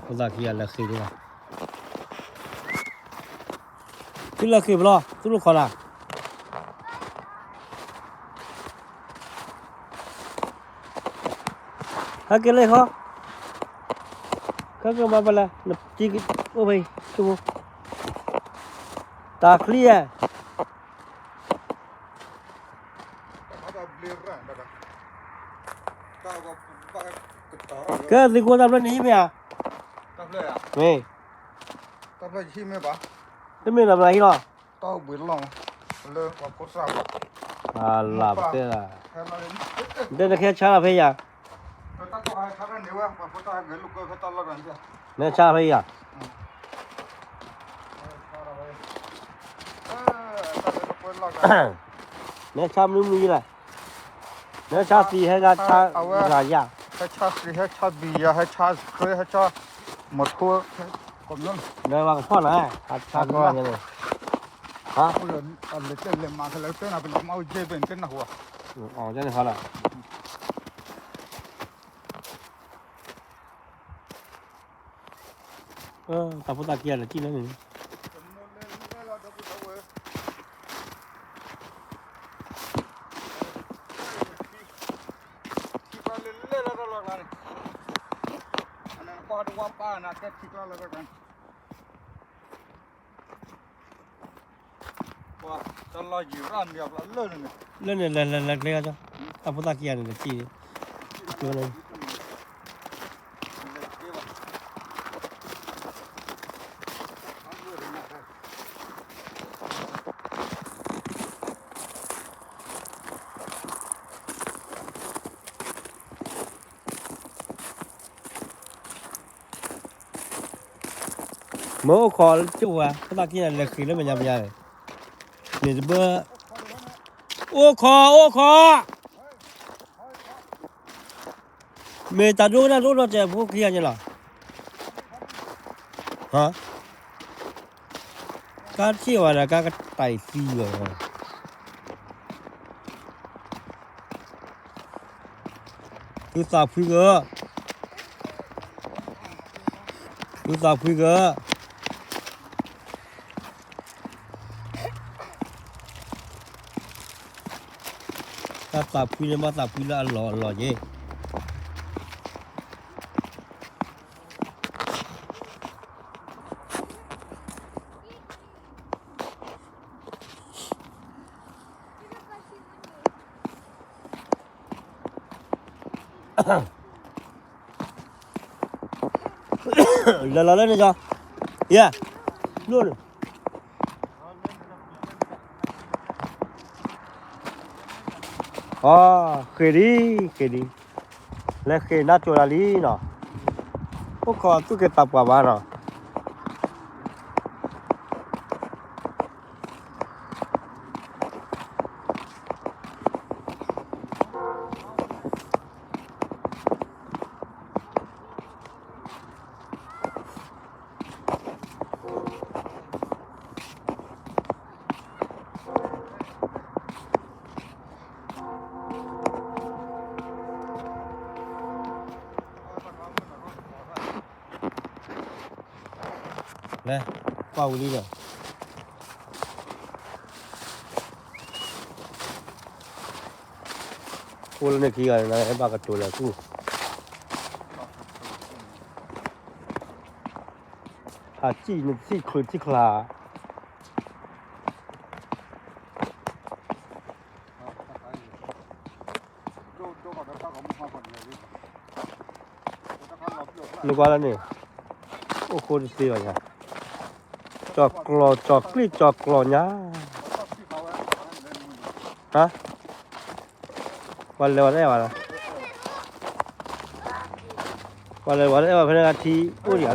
ဖိသၣ်ခံဂၤလဲၤဃ့ၢ်န့ၣ်လီၤ, သုလဲၤဃ့ၢ်ဖဲလဲၣ်, သုတခိးနၤ, ဟဲက့ၤလၢဃီ, ဟဲက့ၤမၤပလဲၣ်, နအိၣ်ဖဲအံၤ, တၢ်ချံဧါ ကဲ သံကွၢ်တၢ်ဖျၢၣ်န့ၣ်ဟံးမ့ၢ်ဧါ, မ့ၢ်, တမ့ၢ်လၢပှၤဟံးလီၤ, လၢပှၤဖိသၣ်, အလၢပတဲလၢ, တဲနကဟဲဆါလီၤဖဲယၤ, နဟဲဆါဖဲယၤ, နဟဲဆါမနုၤမနုၤယလဲၣ်, နဟဲဆါသံးဟဲဂၤဆါဂၤယၤ, ဟဲဆါသံး ဟဲဆါဘံယၤ ဟဲဆါဆှၢ ဟဲဆါမီၤထိ, ဒီးပှၤကဖီၣ်နၤ, ဆါကီန့ၣ်, ဟါ, လဲၤတဲလဲၤမၤဖဲလဲၣ် တဲနၤ ပလဲၤမၤအိၣ်ယဲၢ်ဖဲန့ၣ် တဲနၢ်ဟူ, အီၤန့ၣ်ဟါလီၤ. တၢ်ဖိသၣ်ခံဂၤလဲၤစံၣ်လၢန့ၣ်, လၢန့ၣ် လဲၤလဲၤလဲၤကျဲအီၤ, တၢ်ဖိသၣ်ခံဂၤန့ၣ် လဲၤစံၣ်, ကၠိလၢ မ့ၢ်အိၣ်ခိးကၠိဝဲ ဖိသၣ်ခံဂၤလဲၤဃ့ၢ်လၢမဲာ်ညါမဲာ်ညါ, န့ၣ်တဘၣ်, အိၣ်ခိး အိၣ်ခိး, မ့ၢ်တၢ်ဒိကနၣ်ဒိၣ်ထီၣ်တဲာ်ဖိခံဂၤန့ၣ်လီၤ, ဟါ, ကါထံၣ်ဝဲဒၣ် ကါကတၢၢ်သံဝဲ, သုသးဖှံကၢ, သုသးဖှံကၢ, တၢ်သးဖှံန့ၣ် ဘၣ်သးဖှံလၢအလီၢ်အလီၢ်ယဲၢ် လဲၤလီၤလၢန့ၣ်ကီ, ယဲ, လိၣ်န့ၣ်, အ, ဃ့ၢ်ဒံ, ဃ့ၢ်ဒံ, လဲၤဃ့ၢ်နါစိၤတၢ်လံနီၤ, အိၣ်ခိးသူၣ်က့သးပှၢ်ဘၣ်နီၤ. လဲၤ, ကွၢ်ဝံၤလံဒီး, အိၣ်လၢန့ၣ်ခံဂၤန့ၣ် ဘၣ်ကတိၤလဲၤကူၣ်, ဟးစံၣ်နထံၣ်ချုးထံၣ်ချါ နကွၢ်လၢန့ၣ်, အိၣ်ဃိတသ့ဘၣ်ညါ, ကၠီၤကျီၤ ကၠီၤကျီၤညါ, ဟါ, ပှၤလဲၤဝဲတအဲၣ်ဘၣ်လီၤ, ပှၤလဲၤဝဲတအဲၣ်ဘၣ်ဖဲန့ၣ်ထံအိၣ်ဒံး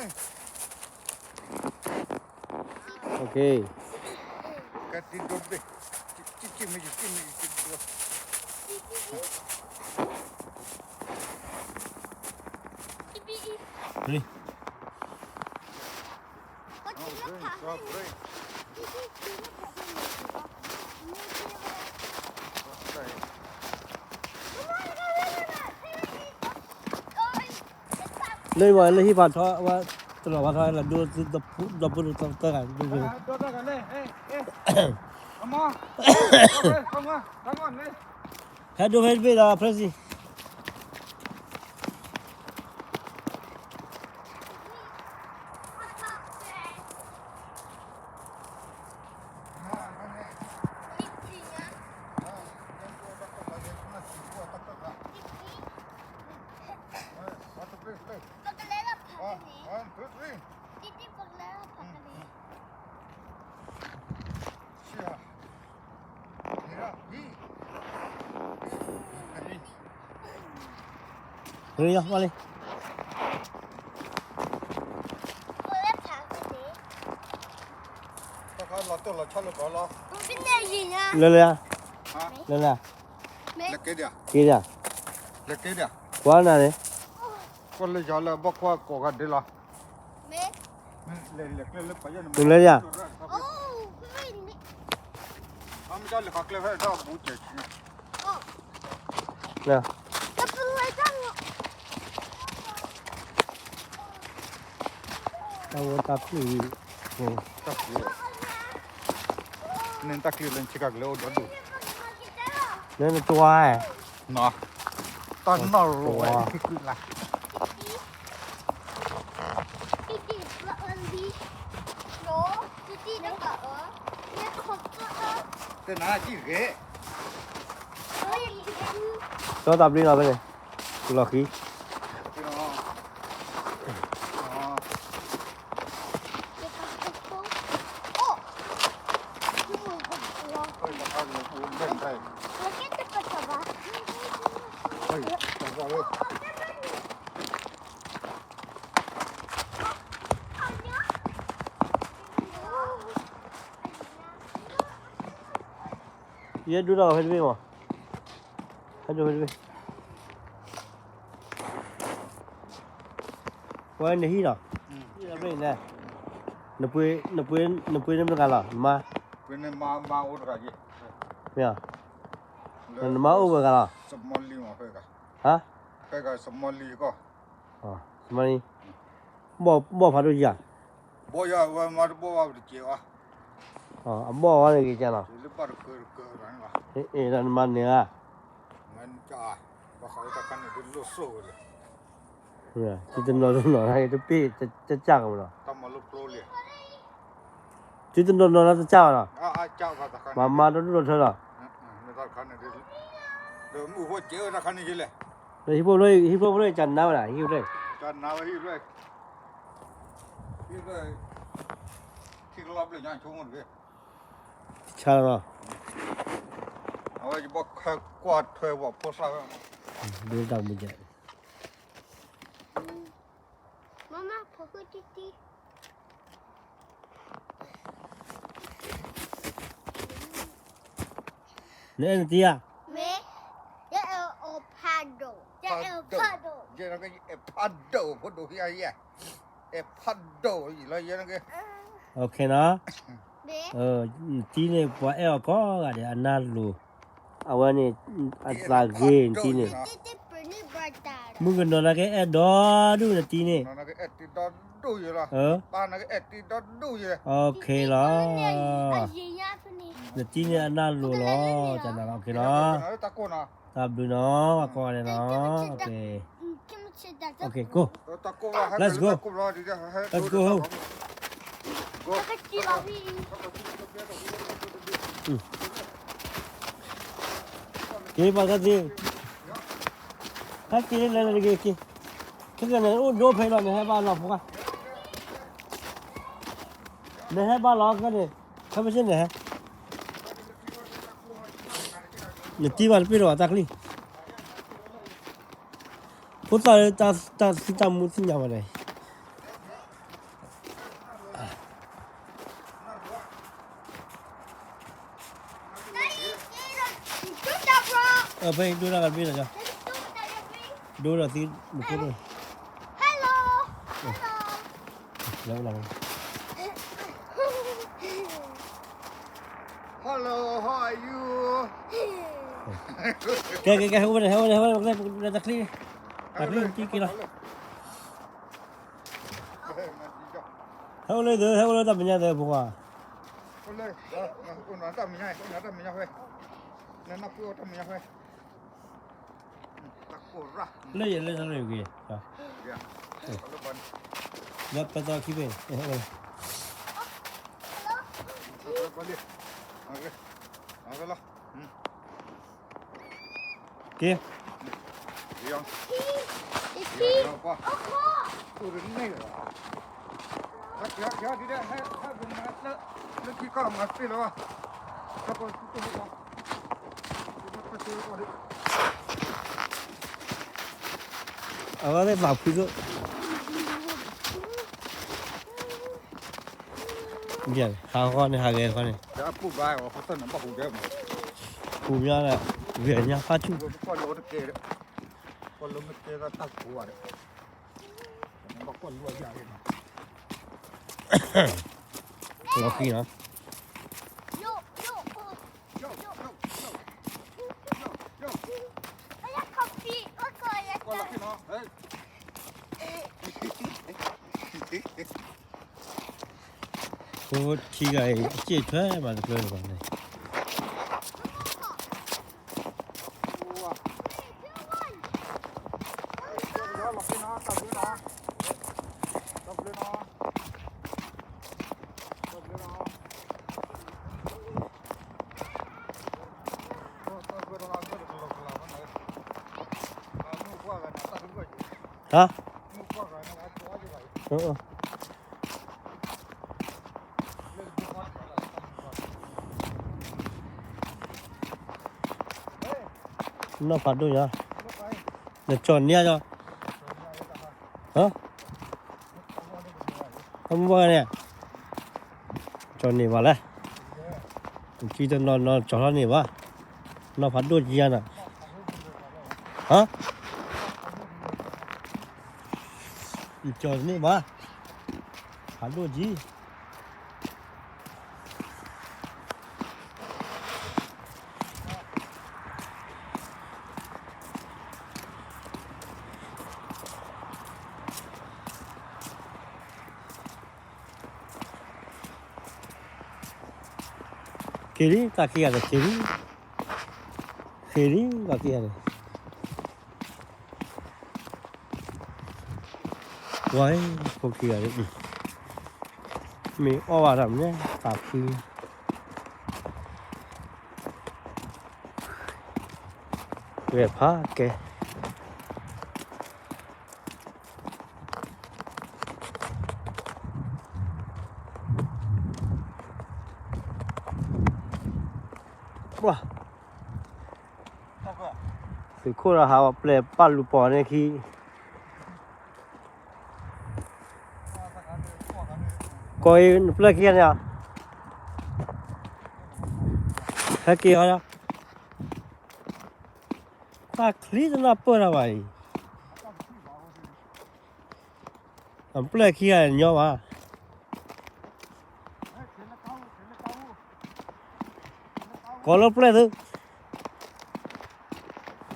Okay. Lê mă lê hî pha thoi, wa, tơlọ pha thoi la dô, dô pô dô tơ gà dô bê. Hê dô hê bê la presi. Hurry up, Wally. လဲၤလဲၤ က့ၤဒၣ် လဲၤက့ၤဒၣ် ကွၢ်နၤန့ၣ် ကွၢ်လၢယၤလၢဘီၣ်ခွါကိးဂၤဒဲးလီၤ နလဲၤဒၣ် တၢ်ဝဲတၢ်ဖျၢၣ်အံၤ နတၢ်ကျံၤလၢနဆ့ကၤကလဲၤအိၣ်ဒီဒူၣ် နတတွၤ တၢ်နီၢ်ရိၤဝဲ တကွံလၢ် တနၤကံၢ်ဂ့ၤ စီတၢ်ဘျုးလီၤဖဲန့ၣ် လီၤဃံ ယဲဒိၣ်တၢ်ဖဲတဘ့ၣ်မး ဟဲဒိၣ်ဖဲတဘ့ၣ် ဝဲနဟံၣ်လီၤ နပှ့ၤ နပှ့ၤ နပှ့ၤနမတဂၤလီၤ နမါ မ့ၢ်ဧါ, နမါအိၣ်ဝဲဂၤလီၤ, ဟါ, မါလံ, ဘီၣ်ဖးဒိၣ်ယၤ, အဘီၣ်ဝဲန့ၣ်ဂ့ၤကလီၤ, ဒီးနမါန့ၣ်ဧါ, သုတနီၤနီၤတၢ်ဂ့ၤတပ့ၢ်တကၢ်ကမးလီၤ, သုတနီၤနီၤတၢ်တကၢ်ဘၣ်လီၤ, မၤမၤတဒူၣ်ဒီးထၢလီၤ, ဒီးဟံၣ်ဖိဖျိ, ဟံၣ်ဖိဖျိကနါဝဲဒၣ်, ဟံၣ်ဖိဖျိ, ထံကလီဘျ့ညါဆိကမိၣ်တဂ့ၤ, တဆါလီၤ, အဝဲယဘီၣ်ခဲကွၢ်ထွဲဝဲဖိသၣ်ဝဲ, ဒိတၢ်မူကဲ, မမ ဖိဃုတံတံ နအဲၣ်နတံဧါ, မ့ၢ်, ယအဲၣ်အီၤဖးဒိၣ်, ယအဲၣ်အီၤဖးဒိၣ်, ယအဲၣ်ဖးဒိၣ်, ဖိဒိၣ်ဧါ, အဲၣ်ဖးဒိၣ်လီၤ, နက, နတံန့ၣ် ပှၤအဲၣ်အီၤကိးဂၤဒဲး အနၢ်လိၤ, အဝဲန့ၣ် အသးဂ့ၤ နတံန့ၣ်, မုၣ်ကနီၤနာ်က့အဲၣ်ဒီဒူၣ် နတံန့ၣ်, လီၤ, နတံန့ၣ်အနၢ်လိၤလီၤ, ကနၤလီၤ, လီၤ, တၢ်ဘျုးနီၤ ကိးဂၤဒဲးနီၤ, ကိး, let's go, let's go home, က့ၤပှၤကသ့, ဟဲက့ၤလၢလၢတဂ့ၤက့ၤ, ခဲကနံၣ်အိၣ်ဒိဖဲလီၤ နဟဲဘၣ်လီၤဖိခွါ, နဟဲဘၣ်လီၤခဲန့ၣ်, ခဲမ့ၢ်န့ၣ်ဟဲ, နတံဘၣ်တပ့ၢ်လီၤဘၣ်တၢ်ချံ, ဖိသၣ်လၢတၢ်သံတၢ်မူသ့ၣ်ညါဘၣ်န့ၣ် ဖဲဒိၣ်တၢ်ကတဘ့ၣ်လီၤ, ဒိၣ်ဒီးသံမူခိၣ်ဒိၣ်, hello, hello, လၢလီၤ, hello, how are you, ကဲကဲကဲ ဟဲဝဲန့ၣ် ဟဲဝဲန့ၣ် ဟဲဝဲန့ၣ် တၢ်ချံ, တၢ်ချံတံက့ၤလီၤ, ဟဲအိၣ်လၢသု ဟဲအိၣ်လၢတၢ်မဲာ်ညါသု ဖိခွါ, တၢ်မဲာ်ညါ, တၢ်မဲာ်ညါဖဲ, နနၢ်ဖုတၢ်မဲာ်ညါဖဲ, လၢယဲလၢတၢ်ရ့ၣ်ဂ့ၤ, လၢပသီခံဖဲ, က့ၤ, အဝဲသ့ၣ်ဘၣ်ဖုသိး, ဟးဃီန့ၣ် ဟးဂဲၤဃီန့ၣ်, ပူၤမးဒီး ဂဲၤညါဖးဆူၣ်, လီၤဃံနီၤ, ဖိထံဂၤအံၤ အစ့ၣ်ထွဲမးတကျၢၤတဘၣ်န့ၣ်, ဟါ, နီၢ်ဖးဒိၣ်ညါ, နကၠီၤန့ၢ်လီၤ, ဟါ, အမ့ၢ်ဘၣ်န့ၣ်, ကၠီၤန့ၢ်ဘၣ်လဲၣ်, နကံတနီၤနီၤကၠီၤထီၣ်န့ၢ်ဘၣ်, နီၢ်ဖးဒိၣ်ကံယါနီၤ, ဟါ, နကၠီၤန့ၢ်ဘၣ်, ဖးဒိၣ်ကံ ကၠီၤ ဃ့လံ တၢ်ခံဂၤန့ၣ် ဃ့လံ, ဃ့လံ တၢ်ခံဂၤန့ၣ်, ဝဲ ဖိခံဂၤန့ၣ်အံၤ မ့ၢ်အီၣ်ဘၣ်တၢ်မနုၤ တၢ်ဖု ဂဲၤဖးကဲ ပှၤ သုးခိၣ်ဒီးဟးပျဲၢ်ပာ်လူၤပိာ်န့ၣ်ခံ, ကိးအံၤနပျဲၢ်ခံဂၤန့ၣ်, ဟဲက့ၤဟီ, တၢ်ချံတနၢ်ပၢၢ်တၢ်ဘၣ်အံၤ, နပျဲၢ်ခံဂၤန့ၣ်ညီဘၣ် ကိးလၢပျဲၢ်သု,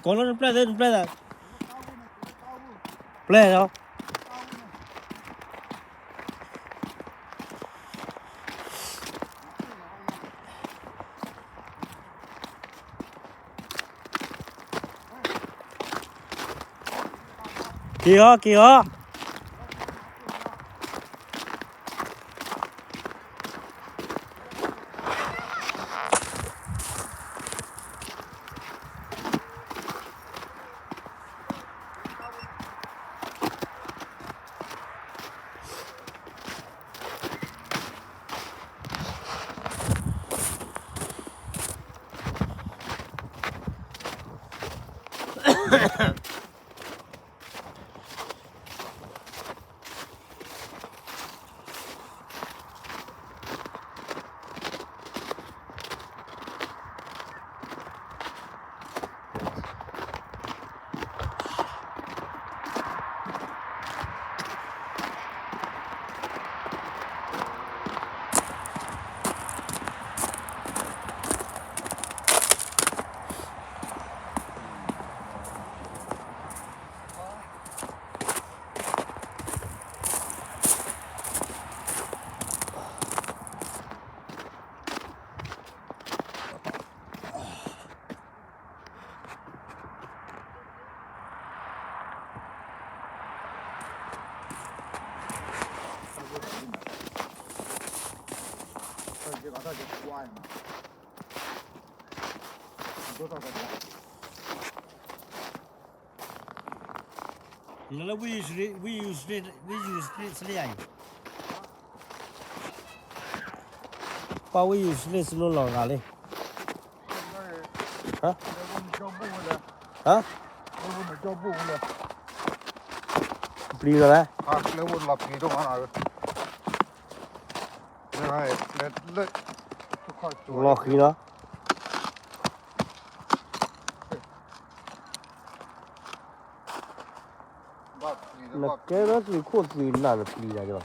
ကိးလၢနပျဲၢ်သု နပျဲၢ်သး, ပျဲၢ်လီၤ, က့ၤအီၤ က့ၤအီၤ. လၢ ဝံယူၤစလ့ၣ် ဝံယူၤစလ့ၣ် ဝံယူၤစလ့ၣ် စလ့ၣ်ယၤအံၤ, ပှၤဝံယူၤစလ့ၣ်စနိလီၤဂာ်လံ, ဟါ, ဟါ, ပျံၤလီၤလဲၣ်, လီၤဃံၤလီၤ. နကဲလၢသုးခိၣ်သုးနၢ်နပျံၤတၢ်ဒီး, ဟါ.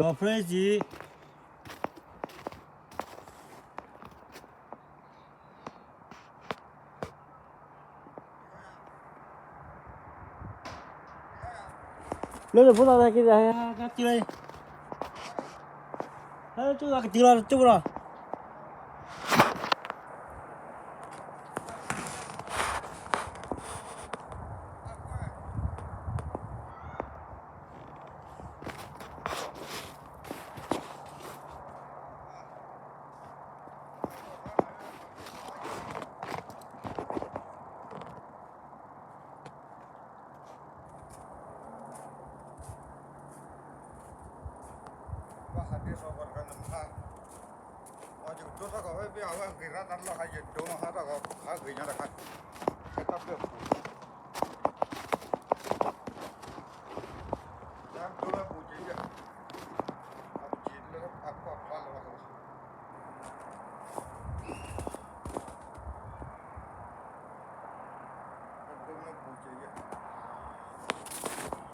ဒီး Francis လၢနဖိသၣ်က့ၤ ဟဲက့ၤလီၤ, ဟဲက့ၤလီၤ, က့ၤလီၤ.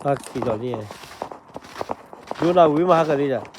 တၢ်ခံးဒီးန့ၣ်, ဒိၣ်နၢ်ဝံၤမးဟးကလံဒီး လဲၤ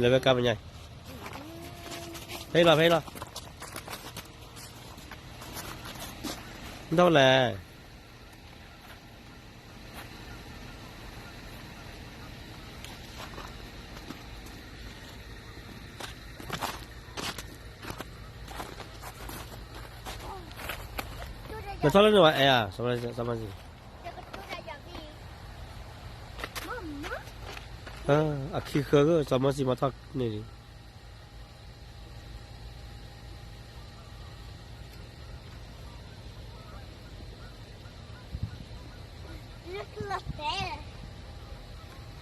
ဝဲကါပညါ, ဖဲလီၤ ဖဲလီၤ, မ့ၢ်ထီၣ်လဲၣ်. မ့ၢ်ထီၣ်လၢန့ၣ်ဝဲအဲၣ်ဧါ, စီၤမၤစံ, အခံဃၢၤကစီၤမၤစံမ့ၢ်ထီၣ်န့ၣ်လံ. ကျၢၤသံဘၣ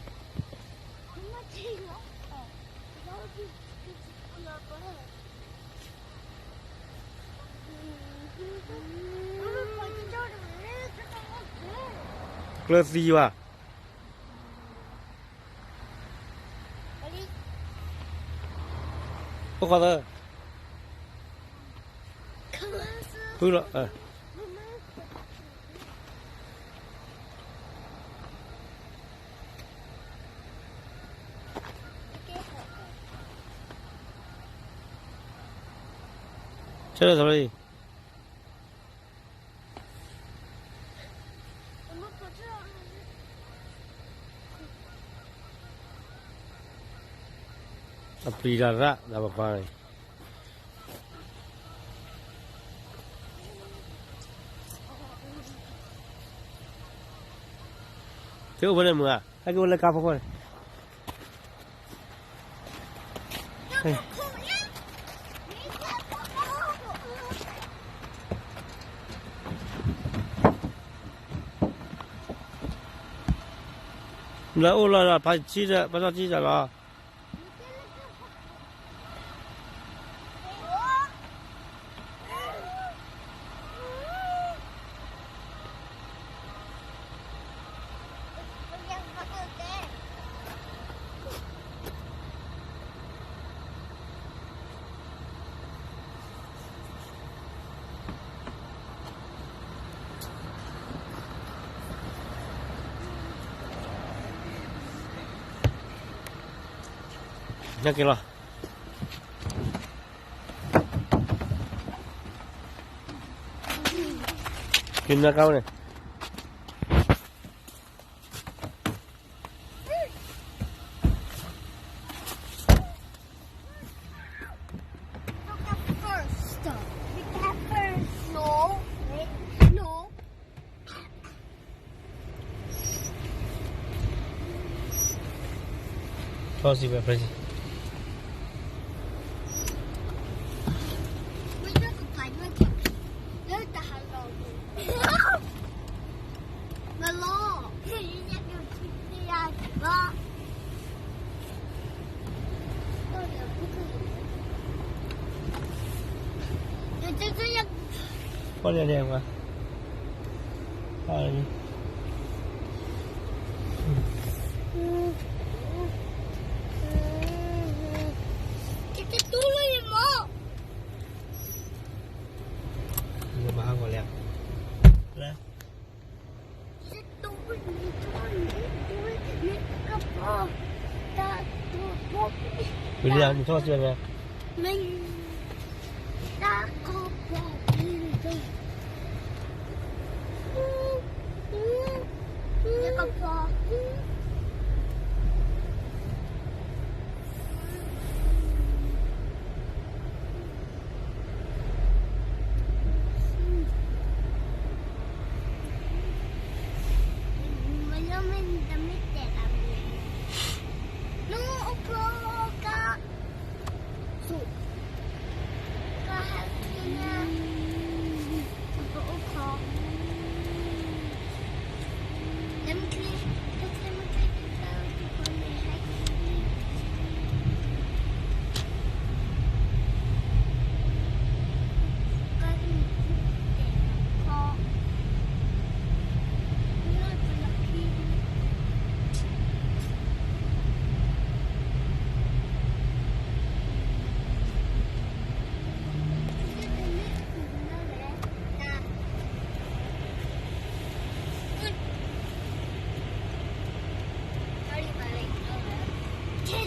်. အိၣ်ဃီသၢ, ဖုလီၤ. ဆၢထၢၣ်သးလံ. အပျံၤတၢ်ရၣ် ဒီးပခွါန့ၣ်, သုအိၣ်ဖဲန့ၣ်မုၢ်ဧါ, ဟဲက့ၤအိၣ်ဖဲလၢကါဖီခိၣ်န့ၣ်. လၢအိၣ်လီၤဒီး ဖါဆံဒီး ဖါဆံဒီးလီၤ. ညါက့ၤလီၤ. က့ၤနၤကါဝဲန့ၣ်. Look at first. Look at first. No. No. ချီစံးဝဲ ဖဲစံး. ပီၣ်လဲၣ်လဲၣ်ပှၤ, ယမၤဟးဂီၤလဲၣ်, ဝံၤလံနထီၣ်စၢ်ဝဲ, သ့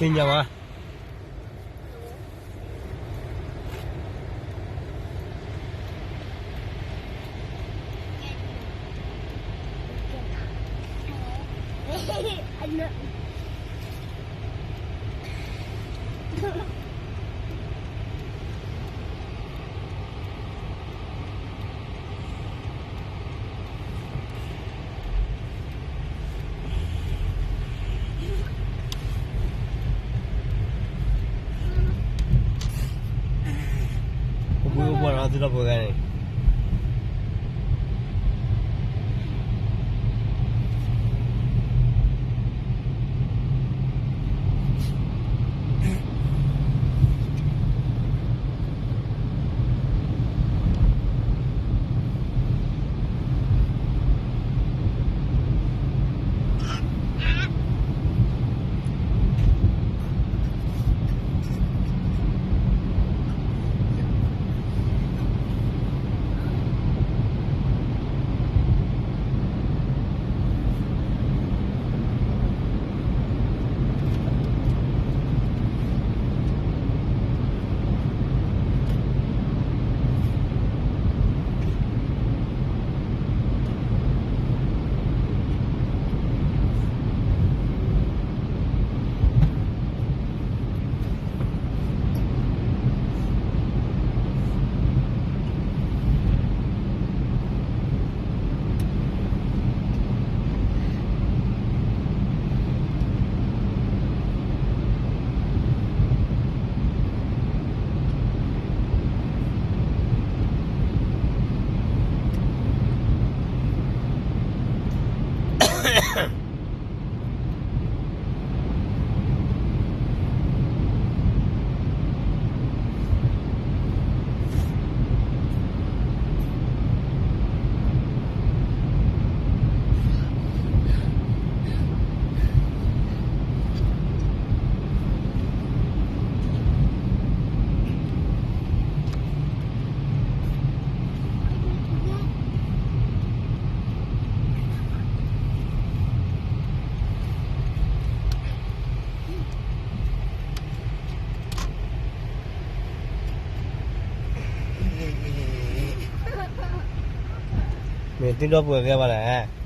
ၣ်ညါဘၣ်. အိၣ်ဘှံးအိၣ်ဘှီၣ်နီၤ သုထီၣ်ဖိဂၤန့ၣ်. မ့ၢ်သုဒီပုၢ်ဝဲၢ်ဂ့ၤဘၣ်လဲၣ်.